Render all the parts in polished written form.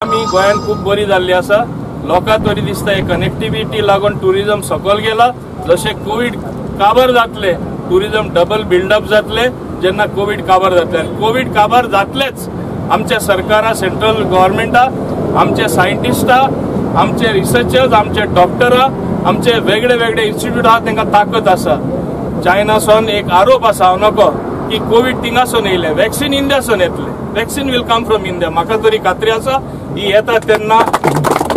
आमी गोंयांत खूब बरी जाल्ली आसा. लोकां तरी दिसता हे कनेक्टिविटी लागून टुरिजम सकयल गेला. जशें कोवीड काबार जातले टुरिजम डबल बिल्डअप जातले जेन्ना कोवीड काबार जातले. आनी कोवीड काबार जातलेच. आमच्या सरकारा, सेंट्रल गव्हर्मेंटा, आमचे सायंटिस्टा, आमचे रिसर्चर्स, आमचे डॉक्टरां, आमचे वेगळे वेगळे इन्स्टिट्यूट आहा तांकां ताकद आसा. चायनासून एक आरोप आसा, हांव नको की कोवीड थिंगासून येयले, वॅक्सिन इंडियासून येतले. Vaccine will come from India. म्हाका तरी खात्री आसा ही येता तेन्ना,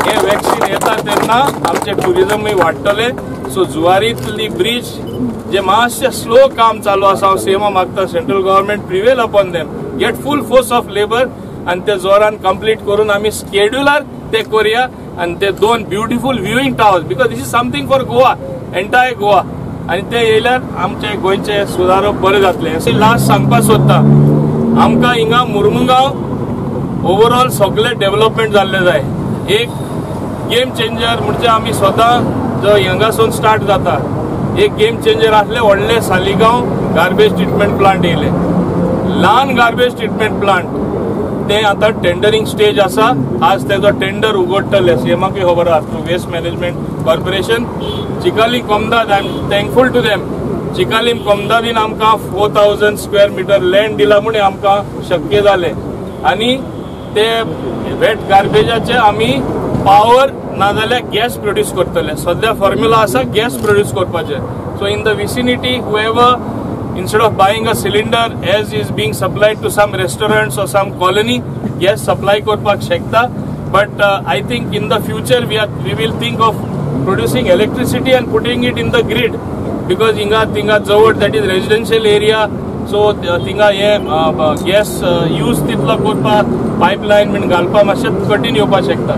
हे वॅक्सिन येता तेन्ना आमचे टुरिजमूय वाडटले. सो जुवारीतली ब्रीज जे मातशें स्लो काम चालू आसा, हांव सेमा मागता central government prevail upon them, get full force of labour आनी ते जोरान कंप्लीट करून आमी स्केड्युलार ते करुया. आनी ते 2 beautiful viewing towers, because this is something for Goa, entire Goa. आनी ते येयल्यार आमचे गोंयचे सुदारप बरें जातलें. अशें लास्ट सांगपाक सोदता, आमकां हिंगा मुर्मुगांव ओवरऑल सगळें डेव्हलपमेंट जाल्लें जाय. एक गेम चेंजर म्हणजे आमी स्वता जो हांगासून स्टार्ट जाता, एक गेम चेंजर आसले व्हडले सालिगांव गार्बेज ट्रिटमेंट प्लांट येयले. ल्हान गार्बेज ट्रिटमेंट प्लांट ते आतां टेंडरींग स्टेज आसा. आज तेजो टेंडर उगडटले, सीएमाकूय खबर आसा, through waste management corporation. Chicalim Comunidade, I am thankful to them. Chicalim कोमदादीन आमकां 4000 स्क्वेअर मिटर लँड दिला म्हूण आमकां शक्य जालें. आनी ते वेट गार्बेजाचे आमी पावर नाजाल्यार गॅस प्रोड्यूस करतले. सद्या फॉर्म्युला आसा गॅस प्रोड्यूस करपाचे. So in the vicinity whoever instead of buying a cylinder as is being supplied to some restaurants or some colony, gas supply करपाक शकता. But I think in the future we will think of producing electricity and putting it in the grid, because हिंगा थिंगा जवळ that is residential area, so थिंगा हे gas use तितलो करपाक pipeline बीन घालपाक मातशें कठीण येवपाक शकता.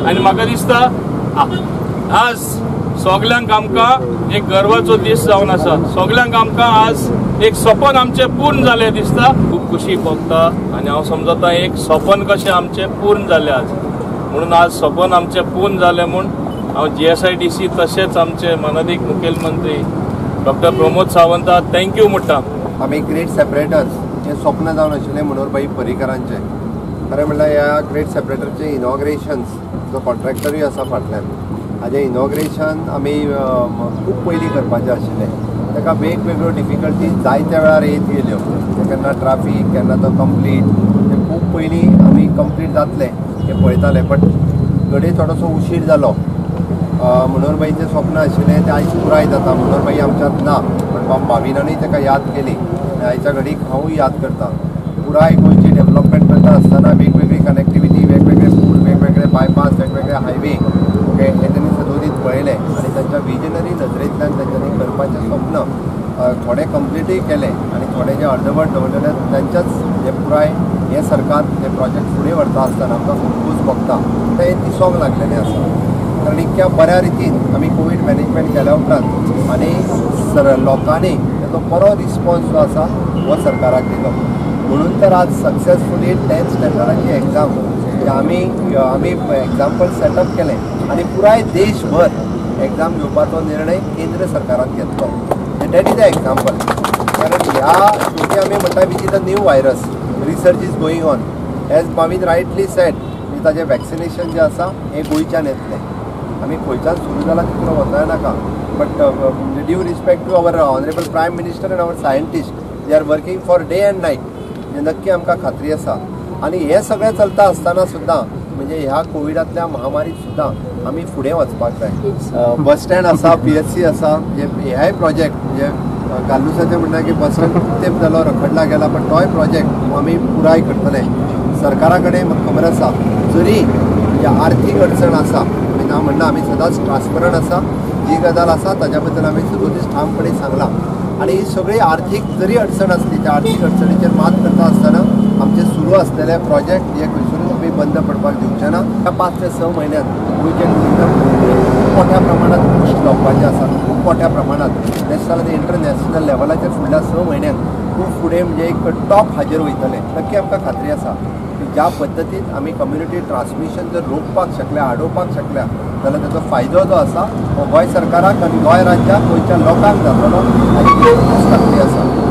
आनी म्हाका दिसता आज सगल्यांक आमकां एक गर्वाचो दीस जावन आसा. सगल्यांक आमकां आज एक सपन आमचें पूर्ण जालें दिसता. खूब खुशी भोगता आनी हांव समजता एक सपन कशें आमचें पूर्ण जालें आज. म्हणून आज सपन आमचें पूर्ण जालें म्हूण हांव GSIDC तशेंच आमचे मानादीक मुखेलमंत्री doctor Pramod Savanta thank you म्हणटा. आमी ग्रेट सेपरेटर्स हें स्वप्न जावन आशिल्लें मनोहरभाई पर्रीकरांचें. खरें म्हणल्यार ह्या ग्रेट सेपरेटरचें इनॉग्रेशन्स जो कॉन्ट्रॅक्टरूय आसा फाटल्यान, हाजें इनॉग्रेशन आमी खूब पयलीं करपाचें आशिल्लें. ताका वेगवेगळ्यो डिफिकल्टीज जायत्या वेळार येत गेल्यो. केन्ना ट्राफीक, केन्ना तो कंप्लीट, ते खूब पयलीं आमी कंप्लीट जातलें हें पळयताले, बट घडये थोडोसो उशीर जालो. मनोहरभाईचें स्वप्न आशिल्लें तें आयज पुराय जाता. मनोहरभाई आमच्यांत ना, पण भाविनानूय ताका याद केली आनी आयच्या घडीक हांवूय याद करता. पुराय गोंयची डेव्हलपमेंट करता आसतना वेगवेगळी कनेक्टिविटी, वेगवेगळे पूल, वेगवेगळे बायपास, वेगवेगळे हायवे, ओके, हे त्यांनी सदोदीत पळयलें आनी तांच्या विजनरी नजरेंतल्यान तांच्यांनी करपाचें स्वप्न थोडे कंप्लिटूय केलें आनी थोडे जे अर्दवट दवरलेले तांच्याच हे पुराय हें सरकार हे प्रोजेक्ट फुडें व्हरता आसतना आमकां खूब खोस भोगता. तें दिसोंक लागलेलें आसा, कारण इतक्या बऱ्या रितीन आमी कोवीड मॅनेजमेंट केल्या उपरांत आनी सर लोकांनी ताचो बरो रिस्पॉन्स जो आसा हो सरकाराक दिलो. म्हणून तर आज सक्सेसफुली 10th स्टँडर्डाची एग्जाम आमी आमी एग्जाम्पल सेटअप केलें आनी पुराय देशभर एग्जाम घेवपाचो निर्णय केंद्र सरकारान घेतलो. That is a example. कारण ह्या शेवटी आमी म्हणटा which is a new virus, research is going on. As Bhavin rightly said, ताजें वॅक्सिनेशन जें आसा हें गोंयच्यान येतलें. आमी खंयच्यान सुरू जालां तितलो वचना नाका, but due respect to our honourable prime minister and our scientist, they are working for day and night, म्हणजे नक्की आमकां खात्री आसा. आनी हें सगळें चलता आसतना सुद्दां म्हणजे ह्या कोविडांतल्या महामारीत सुद्दां आमी फुडें वचपाक जाय. बस स्टँड आसा, PHC आसा, हेय प्रोजेक्ट म्हणजे गालूसाचें म्हणटा की बस स्टँड खूब तेंप जालो रखडला गेला, पण तोय प्रोजेक्ट आमी पुराय करतले. सरकारा कडेन म्हाका खबर आसा जरी म्हणजे आर्थीक अडचण आसा, आमी ना म्हणना, आमी सदांच ट्रान्सपरंट आसा, जी गजाल आसा ताज्या बद्दल आमी सदोदीस ठामपणे सांगलां. आनी ही सगळी आर्थीक जरी अडचण आसली त्या आर्थीक अडचणीचेर मात करता आसतना आमचे सुरू आसलेले प्रोजेक्ट हे खंयसरूच आमी बंद पडपाक दिवचे ना. ह्या 5 ते 6 म्हयन्यांत गोंयचें टुरिजम खूब मोठ्या प्रमाणात बूस्ट जावपाचें आसा, खूब मोठ्या प्रमाणात नॅशनल आनी इंटरनॅशनल लेवलाचेर फुडल्या 6 म्हयन्यांक खूब फुडें म्हणजे एक टॉप हाजेर वयतलें. नक्की आमकां खात्री आसा की ज्या पद्दतीन आमी कम्युनिटी ट्रान्समिशन जर रोखपाक शकल्या, आडोवपाक शकल्या, जाल्यार ताचो फायदो जो आसा हो गोंय सरकाराक आनी गोंय राज्याक, गोंयच्या लोकांक जातलो हाची खात्री आसा.